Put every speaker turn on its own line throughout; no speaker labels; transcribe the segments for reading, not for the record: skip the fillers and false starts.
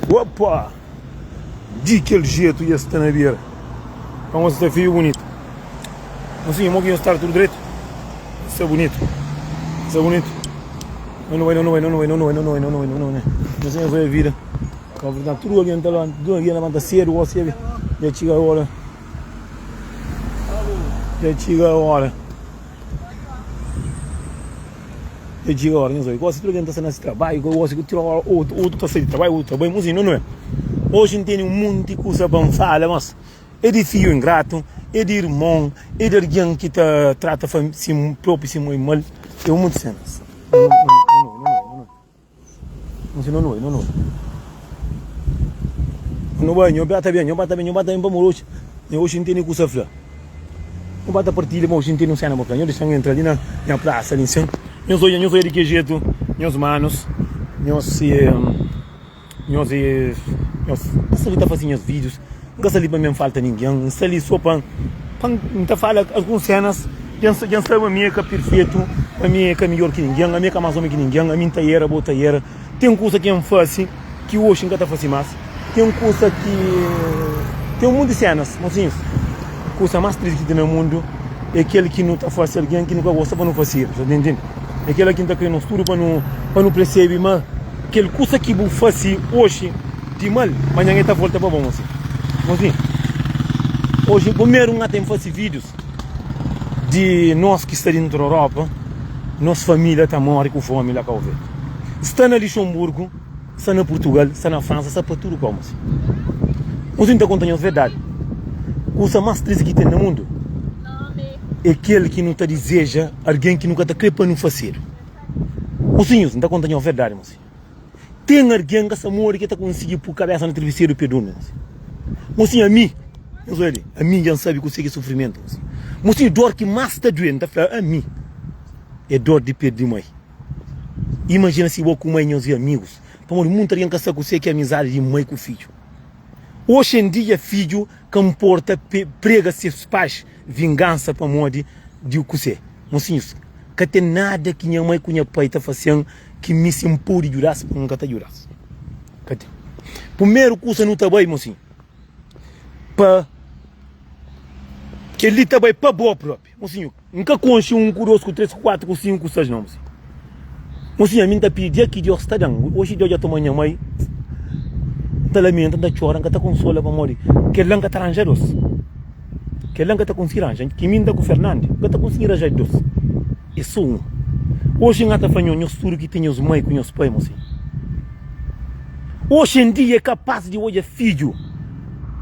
Opa! Di kel jetu dja sta na bera. Pa mostra sta feiu bunitu. Mosinhu, mo ki nhos sta tudu dretu? Sta bunitu. Sta bunitu. No nu bai, no nu bai, no nu bai, no nu bai, no nu bai, no nu bai, no nu bai. Mosinhu, foi a vida. Tudu algen ta lanta, tudu algen labanta sedu, gosi dja txiga ora. Dja txiga ora. Dja txiga ora, nhos obi. Gosi tudu algen ta sta na se trabadju, gosi ku tira ora, otu, otu ta sai di trabadju, otu ta bai. Mosinhu, no nu é. Oji N tene un monti kusa pa N fala, mas é di fidju ingratu, é di irmon, é di algen ki ta trata si propi si mai mal, é un monti sénas. Nu bai, nho ba ta ben, nho ba ta ben, nho ba ta ben pamodi oxi, nha oxi N tene kusa fla. Nho ba ta partilha ma oxi N tene un sena pa fla. Nho dexa-m entra li na nha prasa li nsin. Nhos odja, nhos odja di ki jetu nhos manus, nhos si. Nhos e nhos N sta li ta fase nhas vídius N ka sta li pa mi N falta ningen N sta li so pa pa N ta fala alguns senas dja N dja N sabe ma mi é ka perfetu ma mi é ka midjor ki ningen ami é ka más omi ki ningen ami N ta era bo ta era ten kusa ki N fase ki oxi N ka ta fase más ten kusa ki ten un monti senas mosinhus kusa más tristi ki ten na mundu é kel ki nu ta fase algen ki nu ka gosta pa nu fase el sa ta intende é kela ki N ta kre nos tudu pa nu pa nu persebe ma Kel kusa ki bu fase oxi di mal, manhan e ta volta pa bo. Mosi, mosi, oxi primeru N ten fase vídius di nos ki sta dentru Europa, nos família ta móre ku fómi la Kau Verdi. Sta na Lixonburgu, sta na Purtugal, sta na Fransa, sta pa tudu kau, mosi. Mosi, N ta konta nhos verdadi, kusa más tristi ki ten na mundu é kel ki nu ta dizeja algen ki nu ka ta kre pa nu fasedu. Mosinhus, N ta konta nhos verdadi, mosinhu. Ten algen ka sa modi ki ta konsigi pu kabesa na traviseru pe durmi, mosinhu. Mosinhu, ami, nhos oja li, ami dja N sabe kuse ki é sufrimentu, mosinhu. Mosinhu, dor ki mas ta due, N ta fla ami, é dor di perde mai. Imajina si bo ku mai nhos é amigus, pamodi munti algen ka sa kuse ki é amizadi di mai ku fidju. Oxi en dia fidju ka nporta prega ses pais vingansa pamodi di kuse. Mosinhus, ka ten nada ki nha mai ku nha pai ta fase-m ki mi si N pode djuda-s, N ka ta djuda-s. Ka ten. Primeru kusa nu ta bai, mosinhu, pa kel-li ta bai pa bo propi. Mosinhu, N ka konxe un ku dos ku tres ku kuatu ku sinku ku sais nau, mosinhu. Mosinhu, ami N ta pidi dia ki Deus ta da-m. Oxi Deus dja toma nha mai, N ta lamenta, N ta txora, N ka ta konsola pamodi kel-la N ka ta ranja dos. Kel-la N ka ta konsigi ranja. Ki mi N ta ku Fernandi, N ka ta konsigi ranja dos. É so un. Oxi N ka ta fla nho, nhos tudu ki ten nhos mai ku nhos pai, mosinhu. Oxi en dia é kapaz di odja fidju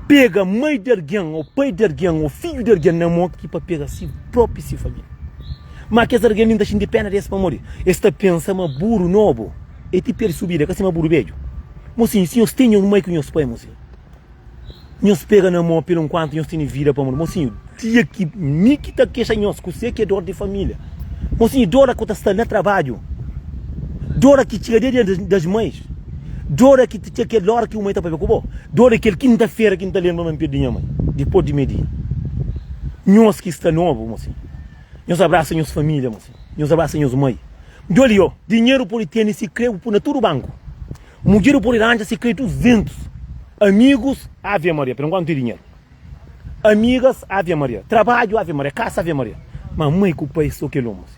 pega mai di algen ô pai di algen ô fidju di algen na mô ki pa pega si propi si família. Má kes algen li N ta xinti péna di es pamodi es ta pensa ma buru nobu é ti perde subida, ka sima buru bedju. Mosinhu, si nhos ten nhos mai ku nhos pai, mosinhu, Nhos pega na mô pelu nkuantu nhos tene vida pamodi mosinhu dia ki mi ki ta kexa nhos kuse ki é dor di família mosinhu dor ku ta sta na trabadju dor ki txiga dia dia das mães dor ki ta txiga kel ora ki bu mãe ta papia ku bo dor é kel kinta fera ki N ta lenbra ma N perdi nha mãe dipôs di meio dia nhos ki sta nobu mosinhu nhos abrasa nhos família mosinhu nhos abrasa nhos mãe djoli yo dinheru pode tene si kre bu pui na tudu banku. Mudjer pode ranja si kre 200 amigus ave maria per enquanto tem dinheiro amigas ave maria trabadju ave maria kasa ave maria ma mai ku pai so kel omo si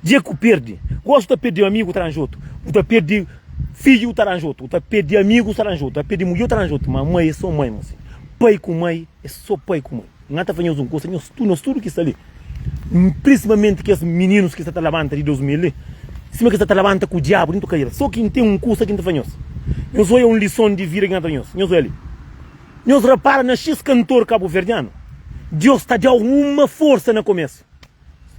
dia ku perde gosi ta perde amigu ta ranja otu bu ta perde fidju ta ranja otu bu ta perde amigus ta ranja otu ta perde mudjer ta ranja otu ma mai é so mai mosi pai ku mai é so pai ku mai. N ta fla nhos un kusa, nhos tudu, nos tudu ki sta li, prinsipalmenti kes mininus ki sta ta labanta di 2000 li, sima ki sta ta labanta ku diabu dentu kaira. So ki N ten un kusa ki N ta fla nhos. Nhos oia un lison di vida ki N ta da nhos. Nhos oia li. Nhos rapara na xis kantor kabuverdianu, Dios ta da-u uma forsa na komesu.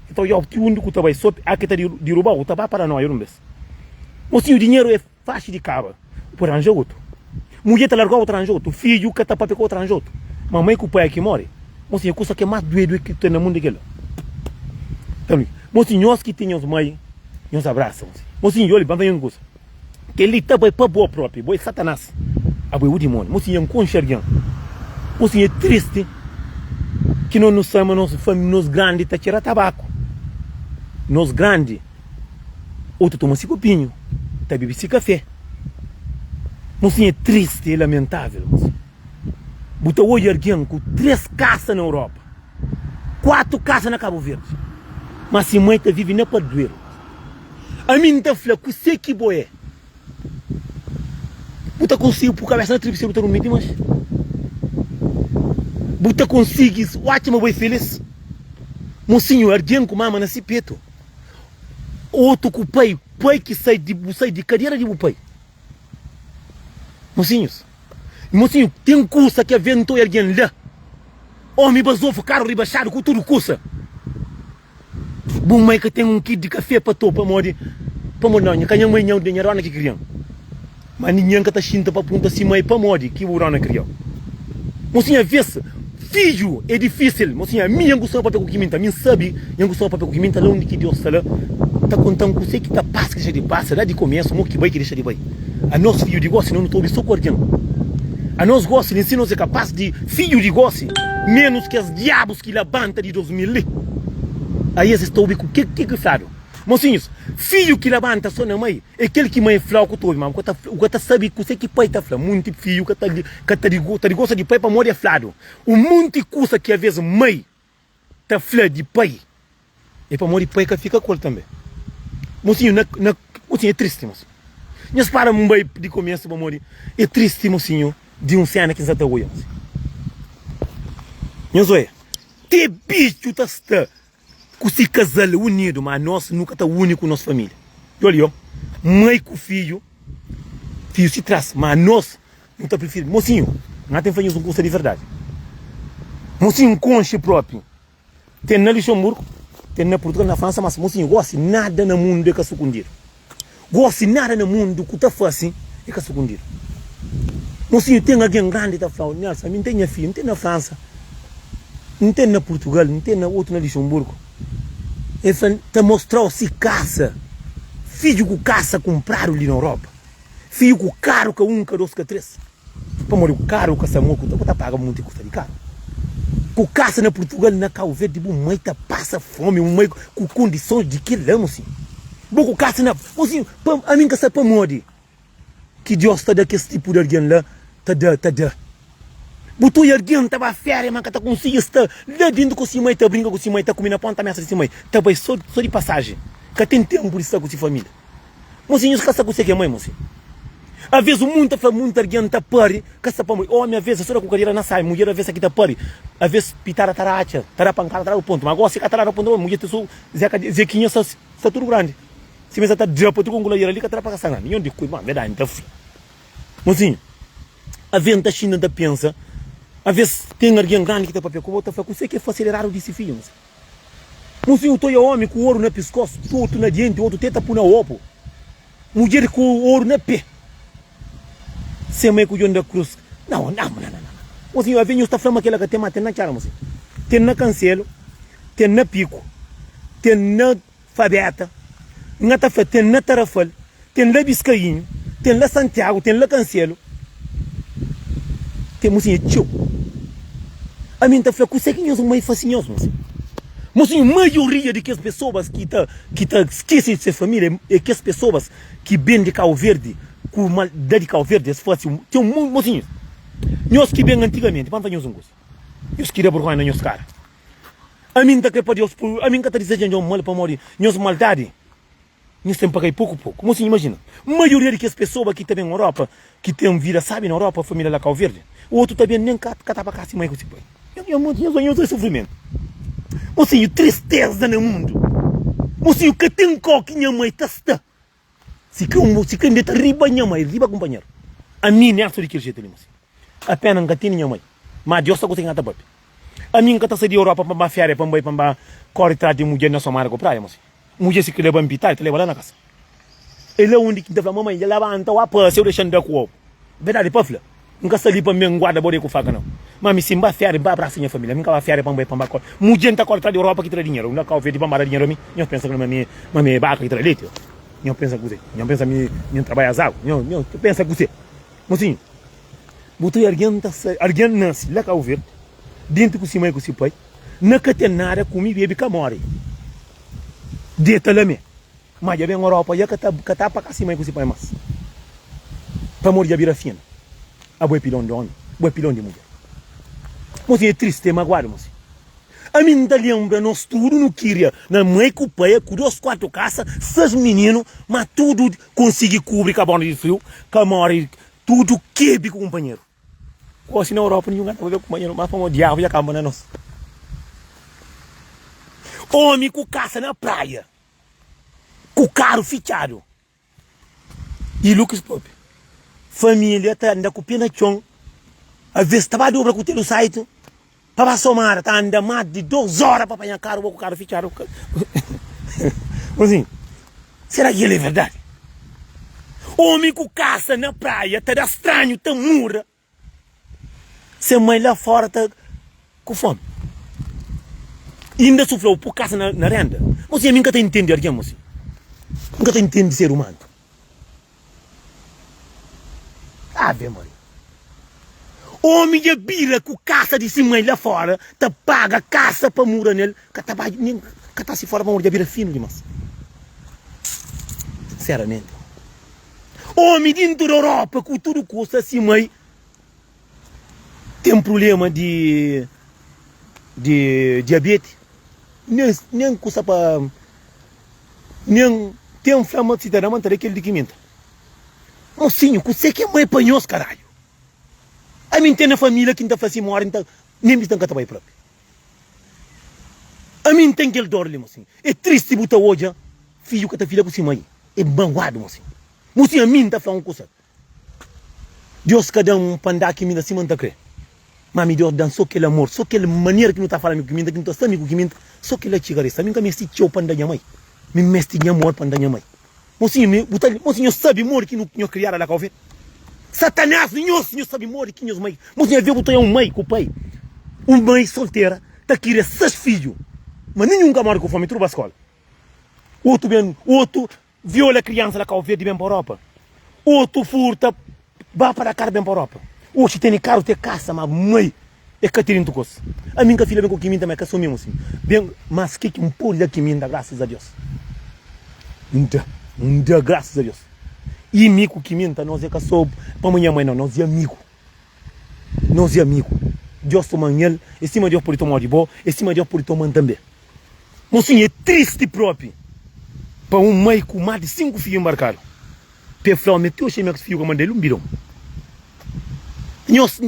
E ta odja-u ti undi ku ta bai, so a ki ta diruba-u, bu ta ba paranoia di un bes. Mosinhu, dinheru é. Faxi di kaba, bu pode ranja otu. Mudjer ta largau, bu ta ranja otu. Fidju ka ta papia ku bo, ta ranja otu. Ma mai ku pai ki more, mosinhu, kusa ki é más duedu ki ten na mundu é kel-la. Ta Mosinhu, nhos ki ten nhos mai, nhos abrasa, mosinhu. Mosinhu, oli, ba N fla nhos un kusa. Kel-li ta bai pa bo propi, bo é Satanás, abo é u dimóniu. Mosinhu, N konxe algen. Mosinhu, é tristi ki nos nu sabe ma nos nos grandi ta txera tabaku. Nos grandi. Otu toma si kopinhu, ta bebe si kafé. Mosinhu é tristi, é lamentável mosinhu. Bu ta odja algen ku 3 kasa na Europa, 4 kasa na Cabo Verde, ma si mai ta vive na Pardueru. Ami N ta fla kusé ki bo é. Bu ta konsigi pu kabesa na trabisseru bu ta durmi dimas? Bu ta konsigi atxa ma bo é felis? Mosinhu, algen ku mama na si petu, otu ku pai, pai ki sai di bu sai di kadera di bu pai. Mosinhus, mosinhu, ten kusa ki aventoi algen la. Omi bazofu, karu ribaxadu ku tudu kusa. Bu mai ka ten un kit di kafé pa to pamodi pamodi nau nha ka nha mai nha nha dona ki krian ma ningen ka ta xinta pa punta si mai pamodi ki bu dona kriau mosinha ves fidju é difisil mosinha ami nha gostaba papia ku kiminta ami nsabi nha gostaba papia ku kiminta la undi ki Deus sta la ta kontan kuse ki ta pasa ki dexa di pasa la di komesu mo ki bai ki dexa di bai anos fidju di gosi no nu ta obi so ku argen anos gosi li nsi nos é kapas di fidju di gosi menus kes diabus Ki labanta di 2000 li. Aí es ta obi ku ke ki fladu. Mosinhus, fidju ki labanta so na mai é kel ki mai fla ku ta obi, ma bu ka ta sabi kuse ki pai ta fla. Munti fidju ka ta ka ta ta digosta di pai pamodi é fladu un munti kusa ki aves mai ta fla di pai. É pamodi pai ka fika ku el tanbe. Mosinhu na na mosinhu é tristi mosinhu. Nhos para N bai di komesu pamodi é tristi mosinhu di un sena ki N sa ta oia mosinhu. Nhos oia te bitxu ta sta ku si kazal unidu ma nos nu ka ta uni ku nos familia. Djo li o mai ku fidju fidju si tras ma nos nu ta prifiri mosinhu N ta ten fla nhos un kusa di verdadi mosinhu N konxe propi. Ten na Luxemburgo, ten na Portugal, na França, mas mosinhu gosi nada na mundu é ka sukundidu. Gosi nada na mundu ku ta fasi é ka sukundidu. Mosinhu ten algen grandi ta flau, Nelson, ami N ten nha fidju, N ten na França, N ten na Portugal, N ten na otu na Luxemburgo. El fla, ta mostrau si kasa, fidju ku kasa kunpradu li na Europa, fidju ku karu ka un, ka dos, ka tres. Pamodi ku karu ka sta moku bu ta paga munti kusta di karu. Ku kasa na Portugal na Cabo Verde bu mai ta pasa fomi bu mai ku kondisons di kila mosinhu. Bu ku kasa na mosinhu pa ami nka sa pamodi ki Dios ta da kes tipu di algen la ta da ta da. Bu ta oia algen ta ba feria ma ka ta konsigi sta la dintu ku si mai ta brinka ku si mai ta kume na ponta mesa di si mai ta bai so so di pasajen ka ten tempu di sta ku si familia. Mosinhus ka sa kuse ki é mai, mosinhu. Aves mundu ta fla mundu algen ta pari ka sa pamodi. Omi aves é so da ku kadera na sai, mudjer aves ki ta pari. Aves pitada ta ratxa, ta da pankada, ta dadu pontu. Ma gosi ka ta dadu pontu, mudjer ten so zekinha sa sta tudu grandi. Si mesa ta drapa tudu konguladera li ka ta da pa ka sanga. Ninhun di kui, ma verdadi nta fla. Mosinhu, aves nta xinta nta pensa, aves ten algen grandi ki ta papia ku bo ta fla kuse ki é fase eradu di si fidju, mosinhu. Mosinhu toia omi ku oru na piskos, otu na dienti, otu te ta pu na obu. Mudjer ku oru na pe. Se mai ku Jon da Krus. Nau, nau, nau, nau. Mosinhu, avi nhos ta fla ma kela ka ten, ma ten na txada, mosinhu. Ten na kanselu, ten na piku, ten na Fabeta, N ta fla ten na Tarafal, ten la Biskainhu, ten la Santiagu, ten la Kanselu, ten mosinhu é txeu. Ami N ta fla kuse ki nhos mai fase nhos mosinhu? Mosinhu, maioria di kes pesoas ki ta ki ta skese di ses familia é kes pesoas ki ben di Kau Verdi ku mal da di Kau Verdi es fase ten un mosinhu nhos ki ben antigamenti pa N fla nhos un kusa nhos ki da burgonha na nhos kara. Ami N ta kre pa Deus pui, ami N ka ta dizeja nhos mal pamodi nhos maldadi, nhos ten pa kai poku poku. Mosinhu, imajina, maioria di kes pesoa ki ta ben Europa, ki ten vida sabi na Europa, familia la Kau Verdi, otu ta ben nen ka ta pa kasa si mai ku si pai. Nhos nhos oi sufrimentu. Mosinhu, tristeza na mundu. Mosinhu, ka ten kau ki nha mai ta sta. Si kre un si kre N deta riba nha mai, riba kunpanheru. Ami N so di kel jetu li, mosinhu. Apena N ka tene nha mai, ma Deus ta gosta ki N ka ta papia. Ami N ka ta sai di Europa pa N ba feria, pa N bai pa N ba kori tras di mudjer na Somada ku Praia, mosinhu. Mudjer si kre leba-m pitadu, ta leba la na kasa. É la undi ki N ta fla, Mamai, dja labanta, wá pasia, bu dexa-m da ku obu. Verdadi pa fla, N ka sta li pa N ben guarda bo de ku faka, nau. Ma ami si N ba feria, N ba abrasa nha familia. Ami N ka ba feria pa N bai pa N ba kori. Mudjer N ta kori tras di ropa ki ta da dinheru. N na Kau Verdi pa N ba da dinheru ami. Nhos pensa ma mi ma mi é baka ki ta da leti? Nhos pensa kuzê? Nhos pensa mi mi N trabadja azagu? Nhos nhos pensa kuzê? Mosinhu, bu ta algen ta sai, algen nasi la Kau Verdi, dintu ku si mai ku si pai, na ka ten nada, kumi, bebi, ka mori. Deta la me. Ma dja ben Europa, dja ka ta ka ta pa ka si mai ku si pai mas. Pamodi dja bira finu. Abo é pilon di omi, bo é pilon di mudjer. Mosinhu é tristi, é maguadu mosinhu. Ami N ta lenbra nos tudu nu kiria na mai ku pai ku dos kuatu kasa, ses mininu, ma tudu konsigi kubri ka borda di friu, ka mori tudu kebi ku kunpanheru. Gosi na Europa ninhun ka ta pabia kunpanheru mas pamodi diabu dja kanba na nos. Omi ku kasa na praia, ku karu fitxadu. I Lukas propi. Familia ta anda ku pe na txon, aves ta ba dobra kutelu saitu pa ba somada, ta anda mas di dos ora pa panha karu, bo ku karu fitxadu. Assim, sera ki kel é verdadi? Omi ku kasa na praia ta da stranhu, ta mura. Se mai la fora ta ku fomi. Inda su fla-u pu kasa na renda. Mosinha, mi N ka ta intende argen, mosinha. N ka ta intende ser umanu. Ave Maria. Omi dja bira ku kasa di si mai la fora, ta paga kasa pa mura nel, ka ta bai nen ka ta si fora pamodi dja bira finu dimas. Sinseramenti. Omi dintu di Europa ku tudu kusa si mai ten prulema di di diabeti nen nen kusa pa nen ten fla ma si ta da ma ta da kel di kiminta. Mosinhu kuse ki mai pa nhos karalhu? Ami n ten na familia ki n ta fla si mori n ta nen bisa n ka ta bai propi. Ami n ten kel dor li mosinhu. É tristi bu ta odja fidju ka ta fila ku si mai. É maguadu mosinhu. Mosinhu ami n ta fla un kusa. Deus ka da-m pa N da ki mi na sima N ta kre. Ma mi Deus da-m so kel amor, so kel manera ki nu ta fala mi ku ki mi ta, ki nu ta sta mi ku ki mi ta, so kel-la txiga resta. Mi N ka meste txeu pa N da nha mai. Mi N meste nha amor pa N da nha mai. Mosinhu, mi, bu ta, mosinhu, nhos sabe modi ki nu, nhos kriadu la Kau Verde? Satanás, nhos, nhos sabe modi ki nhos mai, mosinhu, avê bu ta oia un mai ku pai, un mai soltera ta kria ses fidju, ma ninhun ka mori ku fomi, tudu ba skola. Otu ben, otu viola kriansa la Kau Verde ben pa Europa. Otu furta, ba pa Dakar ben pa Europa. Oxi tene karu, te kasa, ma mai e ka tene ntu kos. Ami N ka fila ben ku kiminta, ma e ka so mi, mosinhu. Ben, mas ke ki N pode da kiminta, grasas a Deus. N da, N da grasas a Deus. I mi ku kiminta, nos e ka so pamo nha mai, nau, nos e amigu. Nos e amigu. Deus toma-m el, e sima Deus pode toma-u di bo, e sima Deus pode toma-m tanbe. Mosinhu, é tristi propi pa un mai ku más di 5 fidju inbarkadu pa e fla-u ma ti oxi mi fidju ka manda-l un bidon. Nhos,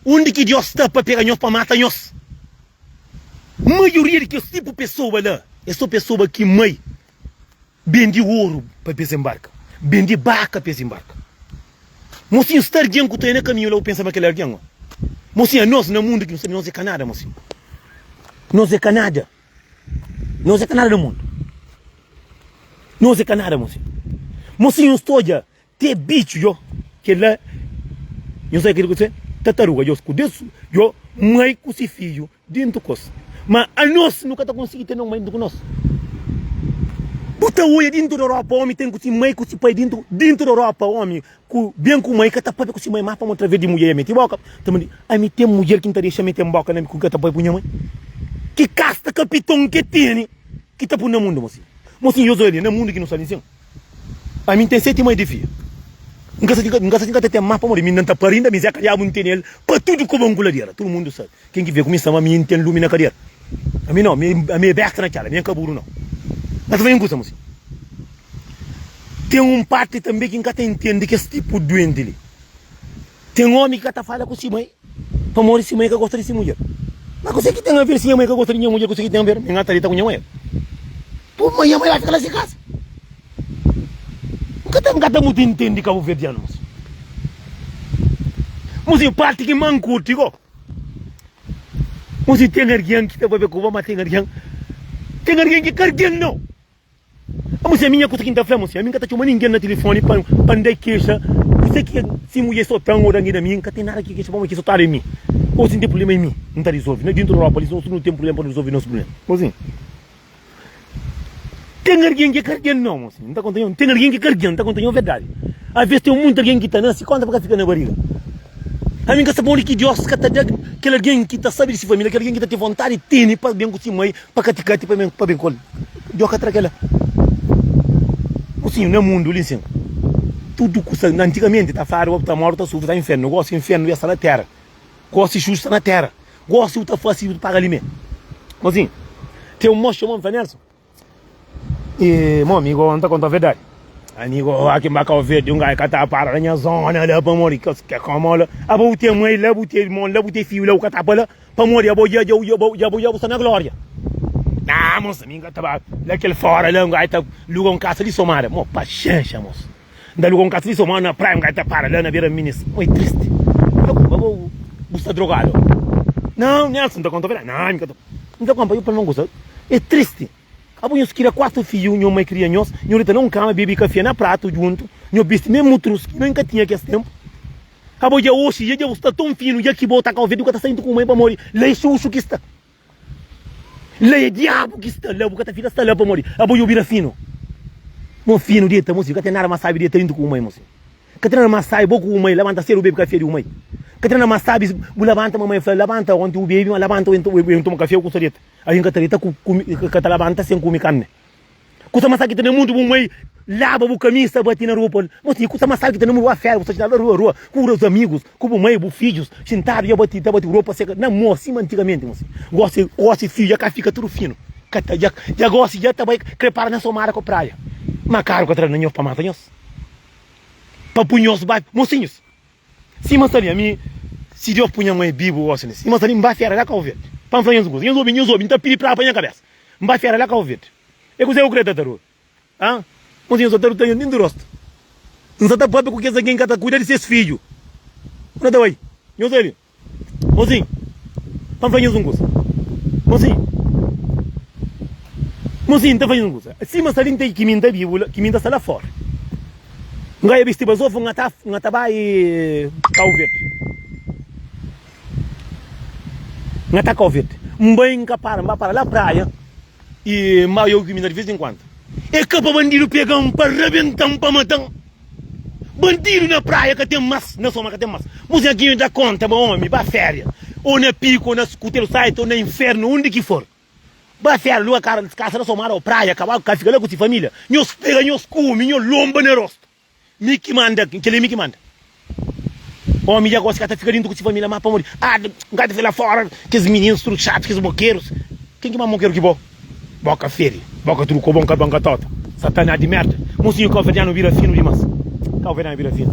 undi ki Deus sta pa pega nhos pa mata nhos? Maioria di kes tipu pesoa la é so pesoa ki mai Bendi oru pa pes embarka. Bendi baka pa es embarka. Mosinhu, sta argen ku ta na kaminhu la, bu pensa ma kel argen o. Mosinhu, anos na mundu ki nu sabi, nos é ka nada, mosinhu. Nos é ka nada. Nos é ka nada na mundu. Nos é ka nada, mosinhu. Mosinhu, sta odja te bitxu, yo, kel la, nhos sabi kel ki tataruga, yo, ku des, yo, mai ku si fidju. Dentu kos. Ma anos nu ka ta konsigi ten un mai dentu ku nos. Bu ta oia dentu di Europa omi ten ku si mai ku si pai dentu dentu di Europa omi ku ben ku mai ka ta papia ku si mai mas pamodi traves di mudjer ya meti boka ta mandi ami ten mudjer ki N ta dexa mete boka na mi ku N ka ta papia ku nha mai ki kasta kapiton ke tene ki ta pun na mundu mosinhu mosinhu nhos oia li na mundu ki nu sta li nsin ami N ten 7 mai di fia N ka sa si N ka sa si N ka ta ten mas pamodi mi N ta pari inda mi Zé ka diabu N tene el pa tudu kobon ku ladera tudu mundu sabi. Ken ki vê ku mi sta ma mi N ten lumi na kadera. Ami nau, ami ami é besta na txada, ami N ka buru nau. N ta fla un kusa, mosi. Ten un parti tanbe ki N ka ta intende kes tipu duenti li. Ten omi ki ka ta fala ku si mai pamodi si mai ka gosta di si mudjer. Ma kuse ki ten aver si nha mai ka gosta di nha mudjer, kuse ki ten aver? Mi N ka ta dita ku nha mai. Pô, ma nha mai ba fika la si kasa. N ka ta, N ka ta mutu intende kabuverdianu, mosi. Mosi, parti ki ma N kurti go. Mosi ten argen ki ta papia ku bo, ma ten argen, ten argen ki ka argen nau. Mosi ami nha kusa ki N ta fla, mosi, ami N ka ta txoma ningen na tilifoni pa pa N da kexa kuse ki si mudjer sotan o da ngi na mi, N ka ten nada ki kexa pamodi ki sotadu é mi. O si N ten prublema é mi, N ta rizolvi. Na dintu di Europa li, nos tudu nu ten prublema pa nu rizolvi nos prublema. Mosi. Ten algen ki é ka algen nau, mosinhu. N ta konta nho, ten algen ki é ka algen, N ta konta nho verdadi. Aves ten munti algen ki ta nase konta pa ka fika na bariga. Ami N ka sabe modi ki Diós ka ta da kel algen ki ta sabe di si família, kel algen ki ta ten vontadi di tene pa ben ku si mai, pa katikati, pa ben pa ben ku el. Diós ka tra kel-la. Mosinhu, na mundu li nsin. Tudu kusa antigamenti ta fladu ta mori ta sufri ta infernu gosi infernu dja sta na tera gosi xuxu sta na tera gosi bu ta fasi bu ta paga li me gosi ten un mos txoma-m fla Nelson e mo mi go N ta konta verdadi ami go aki N ba Kau Verdi un gaju ka ta para na nha zona la pamodi ke komo la abo bu ten mai la bu ten irmon la bu ten fiju la bu ka ta pa la Pamodi abo dja dja bo dja bo dja bu sta na glória. Ah, mos, ami N ka ta ba la kel fora la, N gai ta luga un kasa di somada. Mo, paxénxa, mos. N ta luga un kasa di somada na praia, N gai ta para la na bera minis. Mo, é tristi. N ta konpa, bo, bu sta drogadu? Nau, Nelson, N ta konta verdadi. Nau, N ka ta. N ta konpa, yo pa N gosta. É tristi. Abo nhos kria 4 fiju, nho mai kria nhos, nho dita na un kama, bebe kafé na pratu djuntu, nho bisti mesmu trus ki nen ka tinha kes tenpu. Abo dja oxi dja dja bu sta ton finu dja ki bo ta kau verde bu ka ta sainti ku mãe pamodi la é xuxu ki sta la é diabu ki sta la bu ka ta fika sta la pamodi abo dja bu bira finu mo finu deta mosi ka ten nada mas sabi deta dintu ku bu mãe mosi ka ten nada mas sabi bo ku bu mãe labanta sedu bebe kafé di bu mãe ka ten nada mas sabi bu labanta mamãe fla labanta onti bu bebe ma labanta bu toma kafé bu kumsa deta algin ka ta deta ku ka ta labanta sen kume karne. Kusa mas sabi ki ta na mundu bu mai laba bu kamisa bati na rua pa mo si kusa mas sabi ki ta na mundu ba fera bu sta xintadu na rua rua ku bus amigus ku bu mai bu fidjus xintadu ya bati ta bati ropa seka na mo sima antigamenti mo si gosi gosi fidju ya ka fika tudu finu ka ta ya ya gosi ya ta bai kre para na somada ku praia ma karu ka tra na nhos pa mata nhos pa pui nhos ba mosinhus sima sta li ami si Deus pui nha mai bibu gosi li sima sta li N ba fera la Kau Verdi pa N fla nhos un kusa nhos obi nhos obi N ta pidi praia pa nha kabesa. N bai fera la Kau Verdi. É kuzê ku krê tataruga? Hã? Mozinhu, tataruga ta nhos di rostu. N sa ta papia ku kes algen ki ka ta kuida di ses fidju. N ta bai. Nhos obi. Mozinhu, pa N fla nhos un kuza. Mozinhu, mozinhu, N ta fla nhos un kuza. Sima sta li, N ten ki mi N ta bibu la, ki mi N ta sta la fora. N ka bisti bazofu, N ta, N ta bai Kau Verdi. N ta Kau Verdi. N bai, N ka para, N ba para la praia i N ba yoga ku mina di vez en kuandu. E ka pa bandidu pega-m pa rabenta-m, pa mata-m. Bandidu na praia ka ten mas, na soma ka ten mas. Mos nha ki da konta ma omi ba feria, o na piku, o na skutelu saita, o na infernu, undi ki for. Ba fera luga kara kasa na somada o praia kaba ka fika la ku si familia nhos pega nhos kume nho lomba na rosto mi ki manda keli é mi ki manda omi dja gosi ka ta fika dintu ku si familia ma pamodi ah nka ta fika la fora kes mininus tudu xatu kes mokerus ken ki ma mokeru ki bo boka fedi boka tudu kobon ka banka tota satana di merda mosinhu kauverdianu bira finu dimas kauverdianu bira finu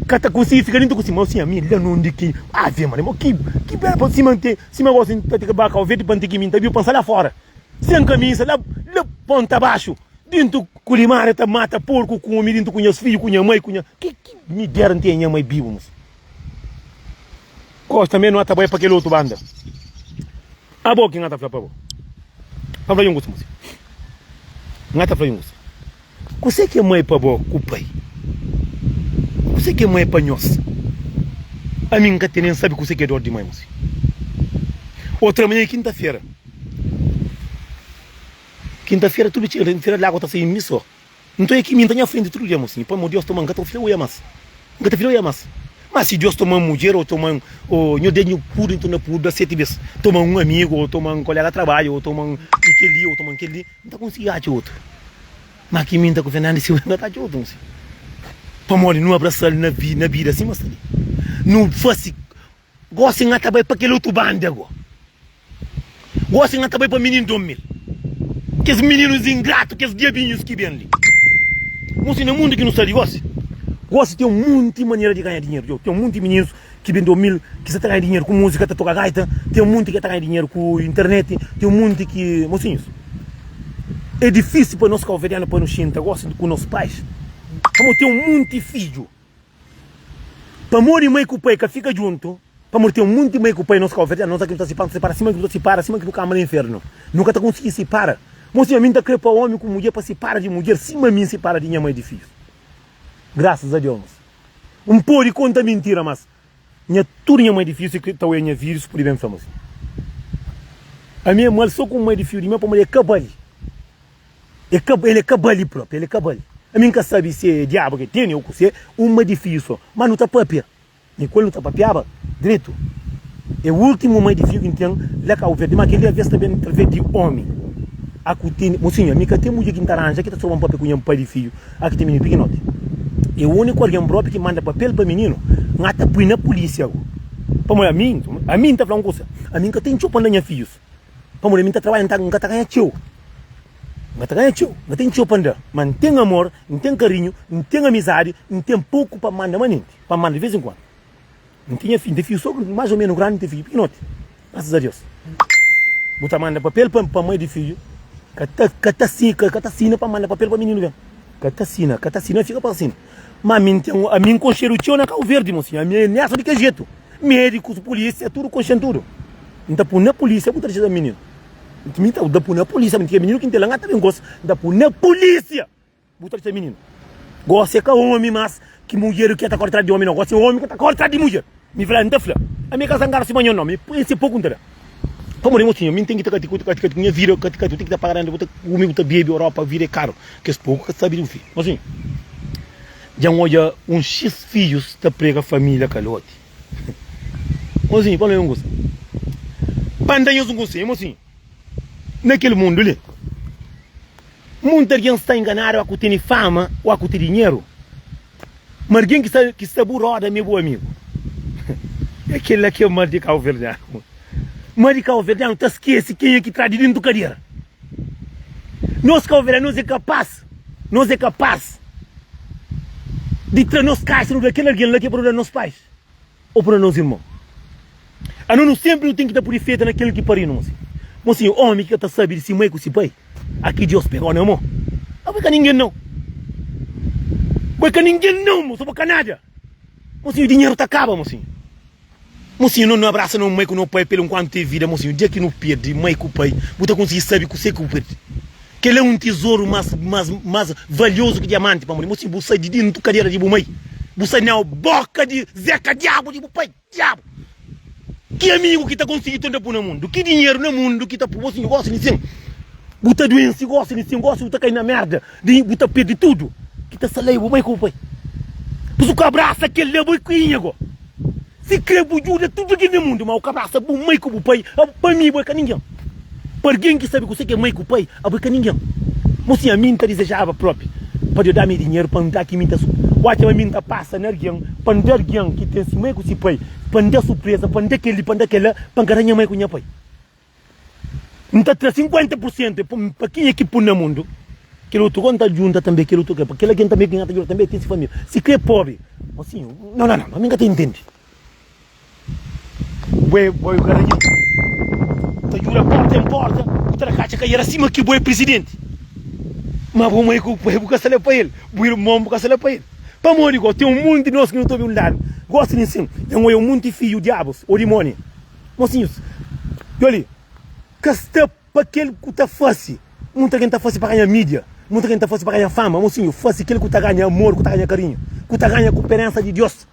ka ta konsigi fika dintu ku si mosinhu ami la nundi ki ave maria mo ki ki bela pa sima nte Sima gosi N ta tika ba Kau Verdi pa N tiki mi N ta biu pa N sta la fora Sen kamisa la la ponta baxu Dintu ku limaria ta mata porku kume Dintu ku nhas fidju ku nha mai ku nha Ki ki mi dera N ten nha mai bibu mos Gosi tanbe no ta bai pa kel otu banda Abo ki N ta fla pa bo Pa N fla un kusa mos N ta fla un kusa. Kuse ki é mai pa bo ku pai? Kuse ki é mai pa nhos? Ami N ka ten nen sabe kuse ki é dor di mai, mosi. Otra manha é kinta-fera. Kinta-fera tudu txiga, fera di lagua ta sai mi so. Nton é ki mi N ta nha frenti tudu dia, mosinhu. Pamodi Deus toma-m, N ka ta fla oia mas. N ka ta fla oia mas. Ma si Deus toma-m mudjer ô toma-m ô nho Deus nho purda, nton na purda seti bes. Toma-m un amigu ô toma-m kolega di trabadju ô toma-m kel-li ô toma-m kel-li. N ta konsigi atxa otu. Má ki mi N ta ku Fernando Silva N ka ta atxa otu nsi. Pamodi nu abrasa-l na vi na bida sima sta li. Nu fase Gósi N ta bai pa kel otu banda gó. Gósi N ta bai pa mininu 2000. Kes mininus ingratu, kes diabinhus ki ben li. Mosi na mundu ki nu sta li gósi. Gósi ten munti manera di ganha dinheru. Djo, ten munti mininus ki ben 2000 ki sa ta ganha dinheru ku múzika, ta toka gaita, ten munti ki ta ganha dinheru ku internet, ten munti ki. Mosinhus, é difísil pa nos kauverdianu pa nu xinta gosi ku nos pais, pamodi ten munti fidju. Pamodi mai ku pai ka fika djuntu, pamodi ten munti mai ku pai nos kauverdianu, nos aki nu ta sipara, nu ta sipara sima ki nu ta sipara, sima ki nu kamba na infernu. Nu ka ta konsigi sipara. Mosinhu, ami N ta kre pa omi ku mudjer pa sipara di mudjer sima mi N sipara di nha mai di fidjus. Grasas a Deus. N pode konta mintira mas nha tudu nha mai di fiu si ta oia nha vídius pode ben fla ma si ami é mal so ku mai di fiu di mi pamodi é ka bali é ka el é ka bali propi el é ka bali ami n ka sabi si é diabu ke tene ou kuse un mai di fiu so ma nu ta papia mi ku el nu ta papiaba dretu é ultimu mai di fiu ki n ten la Kabu Verdi ma keli aves ta ben atraves di omi a ku tene mosinhu ami ka ten mudjer ki n ta ranja ki ta stroba n papia ku nha pai di fiu a ki ten mininu pikinoti. É úniku algen propi ki manda papel pa mininu. N ata pui na pulísia go. Pamodi ami, ami N ta fla un kusa, ami N ka ten txeu pa N da nha fidjus. Pamodi ami N ta trabadja, N ta, N ka ta ganha txeu. N ka ta ganha txeu, N ka ten txeu pa N da. Ma N ten amor, N ten karinhu, N ten amizadi, N ten poku pa N manda manenti, pa N manda di vez en kuandu. N tinha fidju, N ten fidju so más o menu grandi, N ten fidju pikinoti, grasas a Deus. Bu ta manda papel pa pa mai di fidju, ka ta ka ta si ka ta sina pa manda papel pa mininu ben. Ka ta sina, ka ta sina, fika pa sina. Ma ami N ten, ami N konxedu txeu na Kau Verdi, mosinhu, ami é nessa di kel jetu. Médikus, pulísia, tudu konxen tudu. N ta pui na pulísia bu ta dexa mininu. Mi ta pui na pulísia, mi ten mininu ki N ten la, N ka ta ben gosi, N ta pui na pulísia. Bu ta disa mininu. Gosi é ka omi mas ki mudjer ki ta kori tras di omi nau. Gosi é omi ki ta kori tras di mudjer. Mi fla, N ta fla, ami é ka zangadu sima nho nau. Mi ese poku N ta da. Pamodi mosinhu, mi N ten ki ta kati ku kati kati ku nha vida, kati kati, bu ten ki ta paga renda, bu ta kume, bu ta bebe, Europa vida é karu. Kes poku ka sabi di bu fidju. Mosinhu, dja N odja un xis fidjus ta prega familia kaloti. Mosinhu, pa N un kusa. Pa N da nhos un konselhu, mosinhu, na kel mundu li. Munti algen sta inganadu a ku tene fama o a ku te dinheru, ma algen ki sta ki sta bu roda mi é bu amigu. É kel la ki é mal di kauverdianu. Mal di kauverdianu ta skese kenha ki tra di dentu kadera. Nos kauverdianu nos é kapas, nos é kapas di tra nos kaxa nu da kel algen la ki é pa nu da nos pais. Ô pa nos irmon. Ano nu senpri nu ten ki ta pudi feta na kel ki pari-nu, mosinhu. Mosinhu, omi ki ka ta sabi di si mai ku si pai, aki Dios pega-u na mo. Abo é ka ningen nau. Bo é ka ningen nau, mosu, bo ka nada. Mosinhu, dinheru ta kaba, mosinhu. Mosinhu, no nu abrasa no mai ku no pai pelu nkuantu ten vida, mosinhu. Dia ki nu pirdi mai ku pai, bu ta konsigi sabi kuse ki bu pirdi. Kel-la é un tizoru más, más, más valiozu ki diamanti, pamodi mo si bu sai di dintu kadera di bu mai, bu sai na boka di Zeka Diabu di bu pai, Diabu. Ki amigu ki ta konsigi torna pu na mundu? Ki dinheru na mundu ki ta pu bo si gosi li sin? Bu ta duensi gosi li sin, gosi bu ta kai na merda, di bu ta pirdi tudu ki ta salai bu mai ku bu pai. Pur isu ka abrasa kel-la bo i go. Si kre bu djuda tudu algen na mundu, ma bu ka brasa bu mai ku bu pai, abo pa mi bo é ka ningen. Pa algen ki sabe kuse ki é mai ku pai, abo é ka ningen. Mo sin, ami N ta dizejaba propi pa Deus da-mi dinheru pa N da ki mi ta bu atxa ma mi N ta pasa na algen pa N da algen ki ten si mai ku si pai, pa N da surpreza, pa N da kel-li, pa N da kel-la, pa N ka da nha mai ku nha pai. N ta tra 50 pur sentu pa kenha ki pun na mundu, kel otu go N ta djunta tanbe kel otu pa kel algen tanbe ki N ta djuda tanbe ten si familia, si kre pobi. Mosinhu, no, no, no, ami N ka ta intendi. Bo é, bo é garanhon, ta djuda porta en porta, bu ta da katxa kaiera sima ki bo é prisidenti. Ma bu mai ku bu pai bu ka sta la pa el, bu irmon bu ka sta la pa el. Pamodi go ten un monti di nos ki nu ta obi un ladu, gosi di nsin, dja N oia un monti fidju diabus o dimoni. Mosinhus, djo li ka sta pa kel ku ta fase. Munta algen ta fase pa ganha midia, munta algen ta fase pa ganha fama. Mosinhu, fase kel ku ta ganha amor, ku ta ganha karinhu, ku ta ganha kuperensa di Dios.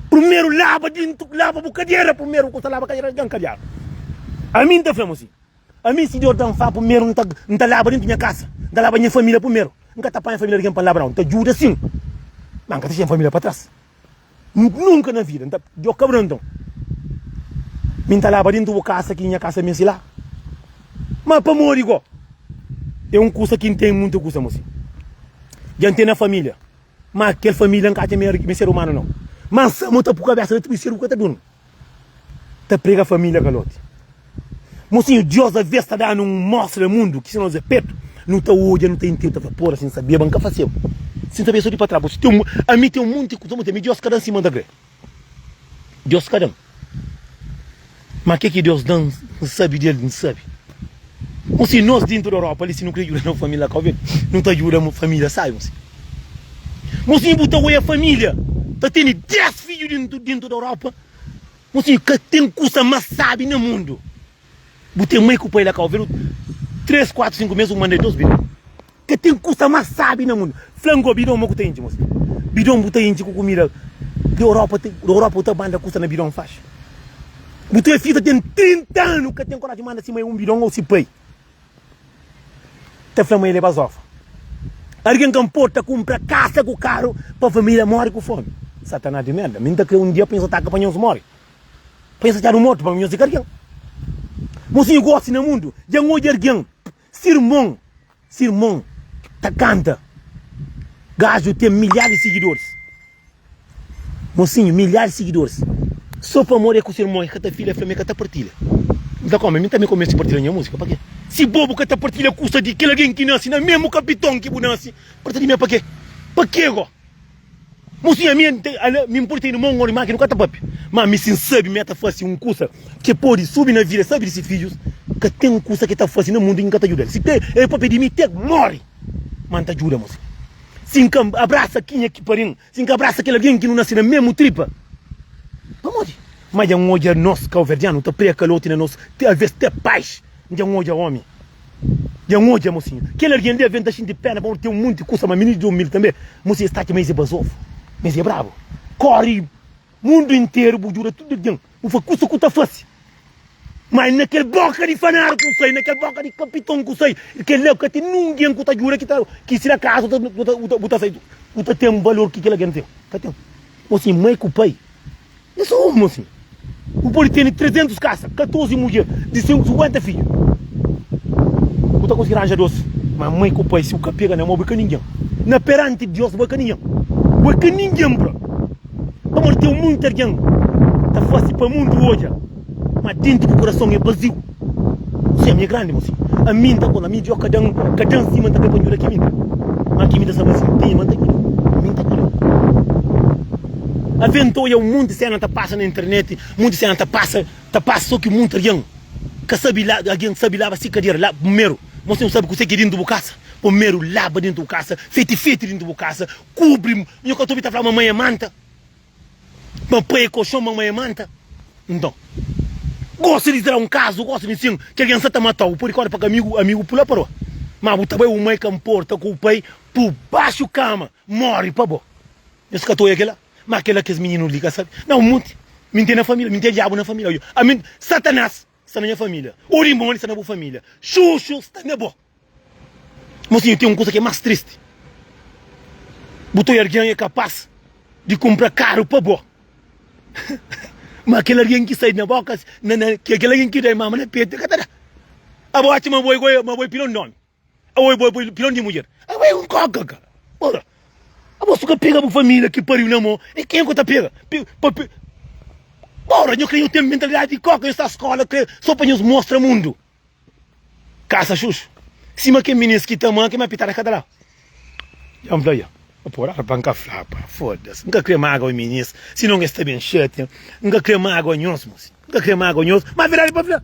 Primeru laba dintu, laba bu kadera primeru, ku ta laba kadera di algen kadiadu. Ami N ta fla, mosinhu, ami si Dios dan fama primeru N ta N ta laba dintu nha kasa, N ta laba nha familia primeru. N ka ta panha familia di algen pa N laba nau, N ta djuda sin, ma N ka ta dexa nha familia pa tras. Nunka na vida N ta djo kabra nton Mi N ta laba dintu bu kasa ki nha kasa meste la Ma pamodi go É un kusa ki N ten munta kusa mosi Dja N ten na familia Ma kel familia N ka atxa mi é ser umanu nau Ma N sa ma ta pu kabesa na travesseru bu ka ta durmi Ta prega familia kaloti Mosinhu Dios aves ta danu un mostra na mundu ki si nos é pertu nu ta odja nu ta intende nu ta fla pora si N sabia ma N ka faseba si N sabia so di pa tras bo si ten ami ten un monti kuza ami Dios ka dan sima N ta kre Dios ka dan ma ke ki Dios dan N sabi del N sabi mosinhu nos dintu di Europa li si nu kre djuda no familia la Kau Verdi nu ta djuda familia sabi mosinhu mosinhu bu ta oia familia ta tene 10 fidju dintu dintu di Europa. Mosinhu, ka ten kusa más sábi na mundu. Bu ten mai ku pai la kau veru 3, 4, 5 mês bu manda 2 bidon. Ka ten kusa más sábi na mundu. Fla-m go bidon mo ku ta intxi, mosinhu. Bidon bu ta intxi ku kumida di Europa, di Europa bu ta manda kusa na bidon faxi. Bu ta fika ten 30 anu ka ten koraji manda si mai un bidon ou si pai. Ta fla ma el é bazofa. Algen ka nporta kunpra kasa ku karu pa família móre ku fómi. Satanás di merda. Mi N ta kre un dia pa nhos ataka pa nhos móre. Pa nhos atxadu mortu pa nhos i ka algen. Mosinhu gosi na mundu dja N odja algen si irmon si irmon ta kanta. Gaju ten milharis di sigidoris. Mosinhu, milharis di sigidoris So pamodi é ku se irmon, é ka ta fila, é fla ma é ka ta partilha N ta kome, mi tanbe ka meste partilha nha múzika, pakê? Si bo bu ka ta partilha kusa di kel algen ki nase na mésmu kapiton ki bu nase, partilha di mi é pakê? Pakê go? Mosinhu, ami N ten, ala, mi N pode ten irmon ô irman ki nu ka ta papia, má mi si N sabe ma el ta fase un kusa ki pode subi na vida, sabe di se fidjus, ka ten kusa ki el ta fase na mundu ki N ka ta djuda-l. Si te el papia di mi te móre, má N ta djuda, mosinhu. Si N ka abrasa kenha ki pari-m, Si N ka abrasa kel algen ki nu nase na mésmu tripa, pamodi? Má dja N odja nos kauverdianu ta prea kaloti na nos, ti alvês te pais. Dja N odja ómi, dja N odja mosinhu. Kel algen li alvês N ta xinti péna pamodi ten un monti kusa, má mininu di umildi tanbê. Mosinhu es ta atxa ma es é bazofu, ma es é brabu. Kóre mundu interu bu djuda tudu algen, bu fla kusa ku ta fase. Ma na kel boka di fanaru ku sai, na kel boka di kapiton ku sai, kel la ka ten nungen ku ta djuda ki ta ki si na kazu bu ta bu ta sai bu ta ten valor ki kel algen ten. Ka ten. Mosinhu, mai ku pai é so un mosinhu. Bu pode tene 300 kasa, 14 mudjer, di 50 fidju. Bu ta konsigi ranja dos. Ma mai ku pai, si bu ka pega na mo, bu ka ningen. Na peranti Dios, bu ka ningen. Bu ka ningen bro. Pamodi ten munti algen ta fase pa mundu odja, ma dentu bu kurason é baziu. Sim, ami é grandi, mosi. Ami N ta konta, ami Dios ka da-m, ka da-m sima N ta krê pa N djuda kel-mi. Ma kel-mi ta sta baziu, tinha ma N ta djuda. Ami N ta djuda. Avê N ta odja un monti sena ta pasa na internet, monti sena ta pasa, ta pasa so ki monti algen ka sabe la, algen sabe laba si kadera la primeru. Mosi, bu sabe kuse ki é dentu bu kasa? Primeru laba dentu bu kasa, feti feti dentu bu kasa, Kubri nho ka ta obi ta fla ma mãe é manta Ma pai é koxon ma mãe é manta Nton gosta di tra un kazu gosta di sin ki algen sa ta matau bu pode kore pa amigu amigu pula pa rua ma bu ta bai un mãe ka nporta ku pai pu baxu kama more pa bo nhos ka ta oia kela ma kela kes mininu li ka sabe nau monti mi n ten na familia mi n ten diabu na familia ami satanas sta na nha familia o dimoni sta na bu familia xuxu sta na bo. Mosinhu, ten un kuza ki é más tristi. Bu ta oja algen é kapás di kunpra karu pa bo, ma kel algen ki sai na boka, na, na, kel algen ki da mama na petu, el ka ta da. Abo atxa ma bo é, ma bo é pilon di omi, abo bo é pilon di mudjer, abo é un koka ka. Ora, abo su ka pega bu familia ki pariu na mo, é ken ku ta pega? Pe, pa, pe. Ora, nho kre nho ten mentalidadi di koka, nho sta skola kre so pa nho mostra mundu. Kasa xuxu sima kel minis ki ta ama ke ma pitada ka ta da. Dja N fla dja. Porra pa N ka fla pa foda-se. N ka kre magua minis sinon es ta ben xatia. N ka kre magua nhos mosi. N ka kre magua nhos. Ma verdadi pa fla.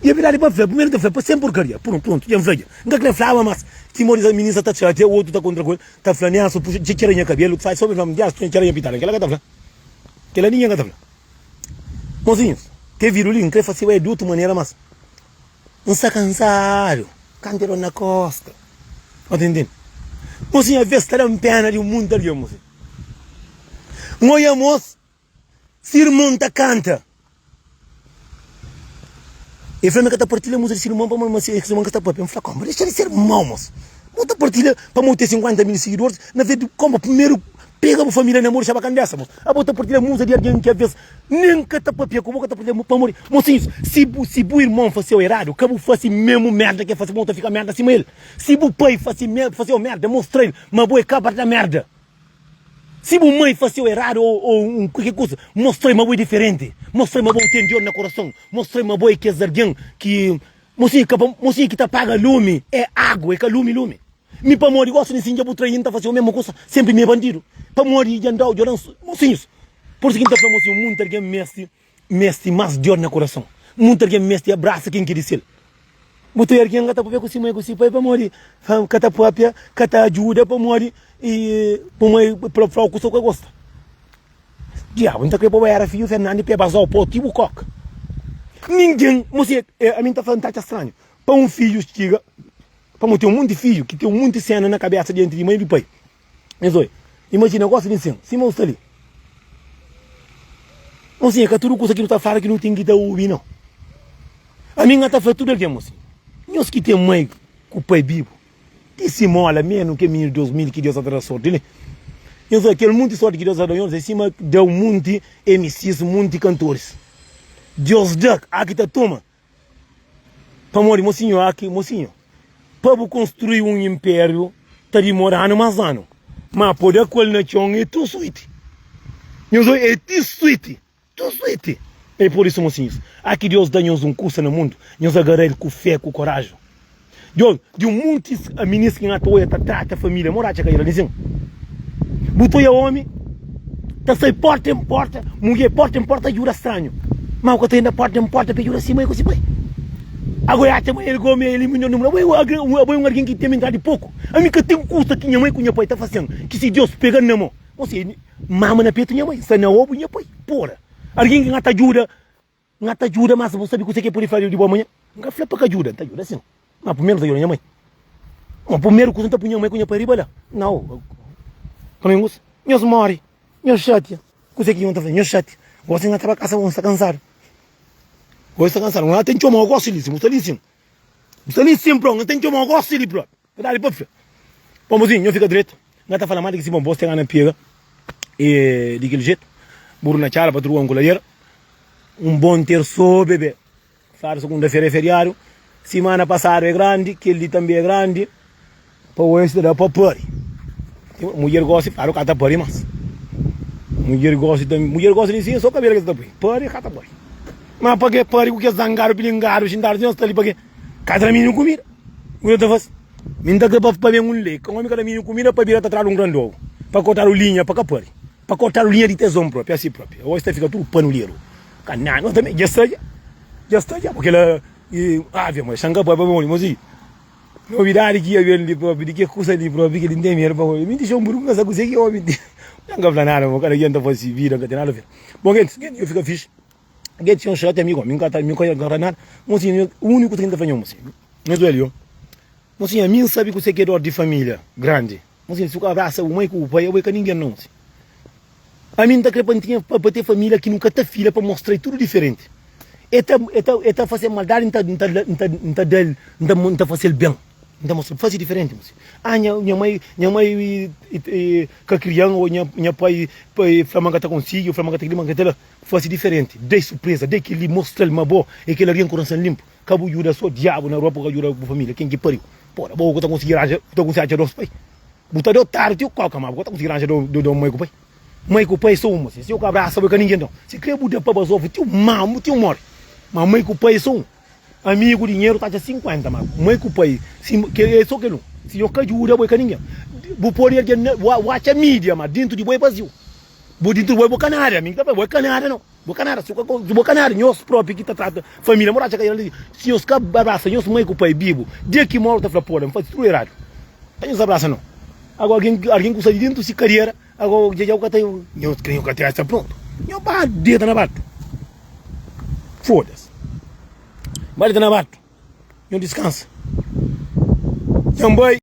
Dja verdadi pa fla. Primeru N ta fla pa sen porkaria. Prontu prontu dja N fla dja. N ka kre flaba mas timodi sa minis sa ta xatia otu ta kontra ku el ta fla Nelson puxa dja txera nha kabelu fai so mi fla dja txera nha pitada. Kela ka ta fla. Kela ningen ka ta fla. Mozinhus, kel vídiu li N krê faseba el di otu manera, mas N sta kansadu, kantu dor na kosta. Ô ta intende? Mozinhu, avês ta da-m péna di un monti algen, mozinhu. N odja mos, se irmon ta kanta. El fla ma el ka ta partilha múzika di se irmon pamodi ma se irmon ka sta pâpia. N fla, Kónpa, dexa di ser mau, mos. Bu ta partilha pamodi bu ten 50 mil sigidoris, na vez di kónpa primeru pega bu família na mô dexa ba kandesa, mos. Abo ta partilha múzika di algen ki avês nen ka ta pâpia ku bo, ka ta partilha pamodi. Mosinhus, si bu si bu irmon fase-u eradu, ka bu fase mésmu mérda ki el fase, pamodi bu ta fika mérda sima el. Si bu pai fase fase-u mérda, mostra-l ma bo é ka barda mérda. Si bu mai fase-u eradu ô ô un kualker kusa, mostra-l ma bo é diferenti. Mostra-l ma bo ten Dios na korason. Mostra-l ma bo é kes algen ki Mosinhu ka pa mosinhu ki ta paga lumi é agu é ka lumi lumi mi pamodi gosi di sin dja bu train ta fase o mesmu kusa sempri mi é bandidu pamodi dja ndau dja dan mosinhus por isu ki nta fla mosinhu munti algen mesti mesti mas dior na kurason munti algen mesti abrasa ken ki di sel bu ta algen ka ta papia ku si mai ku si pai pamodi ka ta papia ka ta ajuda pamodi i bu mai flau kusa ku ka gosta. Diabu, N ta kre pa bo era fidju Fernandi pa e bazau pa ti bu koka. Ningen, mose, ami N ta fla, N ta atxa stranhu pa un fidju txiga, pamo ten un monti fidju ki ten un monti sena na kabesa dianti di mai di pai. Nhos oi, imajina gosi di nsin, sima bu sta li. Mosinha, ka tudu kusa ki nu ta fala ki nu ten ki ta obi, nau. Ami N ka ta fla tudu algen, mosinha. Nhos ki ten mai ku pai bibu. Ti si mola menu ke mininu 2000 ki Deus ta da sorti li. Nhos odja kel munti sorti ki Deus ta da nhos é sima da un munti MCs, munti kantoris. Deus da, a ki ta toma. Pamodi mosinhu a ki mosinhu pa bu konstrui un impériu ta dimora anu mas anu, ma po da ku el na txon é tu suiti. Nhos oi é ti suiti, tu suiti. É por isu, mosinhus, a ki Deus da nhos un kusa na mundu, nhos agara-l ku fé, ku koraju. Deus, di un muntis minis ki nha ta oia ta trata família, mora atxa ka era nisin. Bu ta oia omi ta sai porta en porta, mudjer porta en porta djuda stranhu, ma bu ka ta yanda porta en porta pa djuda si mai ku si pai. Ago e atxa ma el gomi el e minhor di mundu. Abo e un algen ki ten mentalidadi poku. Ami ka ten kusa ki nha mai ku nha pai ta fasen ki si Deus pegan na mo. Mose, mama na petu nha mai, sta na obu nha pai. Pora, algen ki ka ta djuda, N ta djuda, mas bu sabe kuse ke pode fla di bo amanha? N ka fla pa ka djuda, N ta djuda sin. Ma primeru N ta djuda nha mai. Ma primeru kusa N ta pui nha mai ku nha pai riba la. Nau. Kama nhos, nhos mori, nhos xatia. Kuse ki nhos ta fla? Nhos xatia. Gosi N ta ba kasa, N sta kansadu. Gosi N sta kansadu. N ten txoma gosi li sin, bu sta li sin. Bu sta li sin, pro. N ten txoma gosi li, pro. Verdadi pa fla. Bom, mozinho, nho fika dretu. N ka ta fala mal di ki si bom bos ten gana pega e di kel jetu. Buru na txala, patrua un kuladera. Un bom terso, bebe. Fladu segunda-fera é feriadu. Simana pasadu é grandi, kel li tanbe é grandi. Pa oes ta da pa pari. Mudjer gosi fladu ka ta pari mas. Mudjer gosi ta, mudjer gosi li sin so kabela ki ta pui. Pari ka ta pari. Ma pa ke pari ku kes zangadu, pilingadu, xintadu, nhos sta li pa ke? Ka tra mininu kumida. Ku ta fasi? Mi nta kre pa ben un lei. Ka omi ka da mininu kumida pa bira ta tradu un gran dogu. Pa kortadu linha pa ka pari. Pa kortadu linha di tezon propi, asi propi. Aos ta fika tudu panuleru. Ka nada. Nos tanbe dja sta dja. Dja sta dja. Purki la ave ma xan ka pari pa ben omi. Novidadi ki ia ben li propi, di ke kusa li propi ki li N ten medu pa omi. Mi dixa un buru ku ka sa kuse ki omi. N ka fla nada, kada ken ta fasi si vida, N ka ten nada fe. Bon gentis, gentis yo fika fixi. Gentis yon xati amigu, mi N ka ta, mi ka ta nada. Mosinhu, uniku kusa ki N ta fla nho, mosinhu, nho duel yo. Mosinhu, ami N sabi kuse ki é dor di familia grandi. Mosinhu, si bu ka abrasa bu mai ku bu pai, abo é ka ningen nau, mosinhu. Ami N ta kre pa N tinha, pa ten familia ki nu ka ta fila pa mostra-i tudu diferenti. E ta, e ta, e ta fase maldadi, N ta, N ta, N ta, N ta da-l, N ta, N ta fase-l ben. N ta mostra-l, fase diferenti, mosinhu. Ah, nha, nha mai, nha mai ka kria-m ô nha, nha pai, pai fla ma N ka ta konsigi, ô fla ma N ka ta kel-li, ma N ka ta la. Fase diferenti, da-i surpreza, da-i kel-li, mostra-l ma bo é kel algen ku korason linpu. Ka bu djuda so diabu na rua pa bu ka djuda bu familia, ken ki pariu. Pora, bo ku ta konsigi ranja, bu ta konsigi atxa dos pai. Bu ta adotadu ti koka, ma bu ka ta konsigi ranja do mai ku pai. Mai ku pai é so un, si bu ka abrasa bu é ka ningen nton. Si kre bu da pa bazofu ti mamu ti mori, ma mai ku pai é so un. Amigu dinheru ta atxa 50, ma mai ku pai si é so kel un. Si nhos ka djuda bu é ka ningen. Bu pode algen bu atxa midia, ma dintu di bo é baziu. Bu dintu di bo é bo ka nada, mi ki ta fla bo é ka nada nau. Bo ka nada, si bo ka nada, nhos propi ki ta trata familia, mora atxa ka era si nhos ka abrasa nhos mai ku pai bibu, dia ki mori ta fla poda, N fazi tudu eradu. Ka nhos abrasa no. Agora algin, algin ku sta di dentu si kadera, agora dja dja bu ka ta, nhos kre nho ka ta sta prontu. Nho ba deta na batu. Fodas. Ba deta na batu. Nho diskansa. Dja N bai.